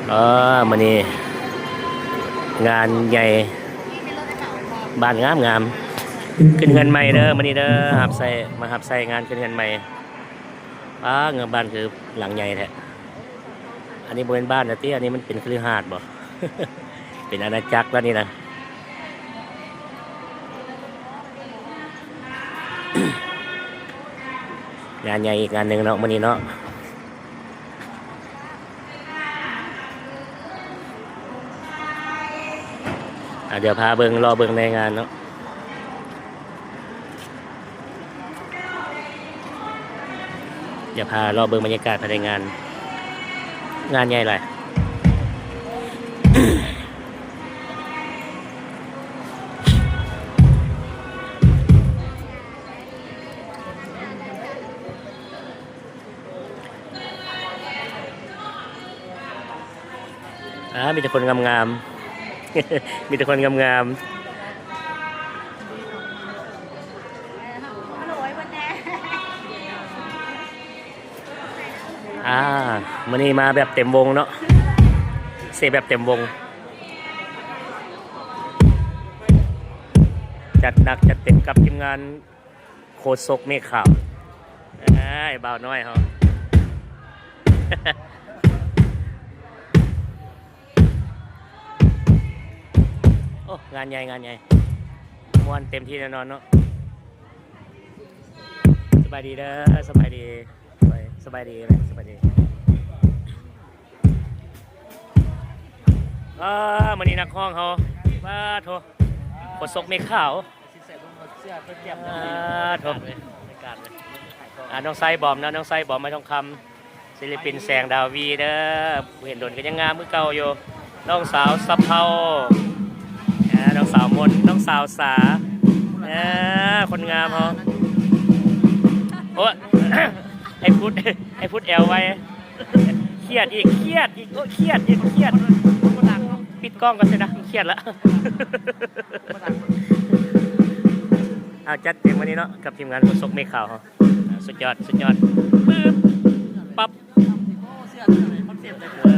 ເອີ ມື້ນີ້ງານໃຫຍ່ ບ້ານງາມໆ ຂຶ້ນເຮືອນໃໝ່ເດີ ມື້ນີ້ເດີ ຮັບໃຊ້ ມາຮັບໃຊ້ງານຂຶ້ນເຮືອນໃໝ່. ປ້າ ເຮືອນບ້ານຄືຫຼັງໃຫຍ່ແທ້. ອັນນີ້ບໍ່ແມ່ນບ້ານແລ້ວຕິ ອັນນີ້ມັນເປັນຄະລືຫາດບໍ? ເປັນອານາຈັກແລ້ວນີ້ນະ. ງານໃຫຍ່ອີກງານໜຶ່ງເນາະ ມື້ນີ້ເນາະ. ອ່າ ດຽວພາເບິ່ງ ລໍເບິ່ງໃນງານເນາະ ດຽວພາລໍເບິ່ງບັນຍາກາດພາຍໃນງານ ງານໃຫຍ່ຫຼາຍ. ອ່າ ມີແຕ່ຄົນງາມໆ ມີແຕ່ຄົນງາມໆ. ອ່າ ມື້ນີ້ມາແບບເຕັມວົງເນາະ ເຊແບບເຕັມວົງ ຈັດໜັກຈັດເຕັມກັບທີມງານ ໂຄສົກເມຄຂາວ ເອີຍ ບ່າວນ້ອຍເຮົາ. ໂອ້ ງານໃຫຍ່ ງານໃຫຍ່ ມ່ວນເຕັມທີ່ແນ່ນອນເນາະ. ສະບາຍດີເດີ ສະບາຍດີ ສະບາຍດີ ສະບາຍດີ ສະບາຍດີ. ອ່າ ມື້ນີ້ນັກຮ້ອງເຮົາ ປາໂທ ໂຄສົກເມຄຂາວ ອ່າ ໂທ ອ່າ ນ້ອງໄຊບອມເນາະ ນ້ອງໄຊບອມ ໄມ້ທອງຄຳ ສິລະປິນແສງດາວວີເດີ ບໍ່ເຫັນດົນກໍຍັງງາມຄືເກົ່າຢູ່. ນ້ອງສາວສະເພົາ ອ່າ ນ້ອງສາວມົນ ນ້ອງສາວສາ ເອີ ຄົນງາມເຮົາ. ໂອ້ ໄອ້ພຸດ ໄອ້ພຸດແອວໄວ ຄຽດອີກ ຄຽດອີກ ໂອ້ ຄຽດອີກ ຄຽດ ປິດກ້ອງກ່ອນຊິນະ ຄຽດລະ. ເອົາ ຈັດເຕັມມື້ນີ້ເນາະ ກັບທີມງານໂຄສົກເມຄຂາວເຮົາ ສຸດຍອດ ສຸດຍອດ ປຶບ ປັບ ເອີ.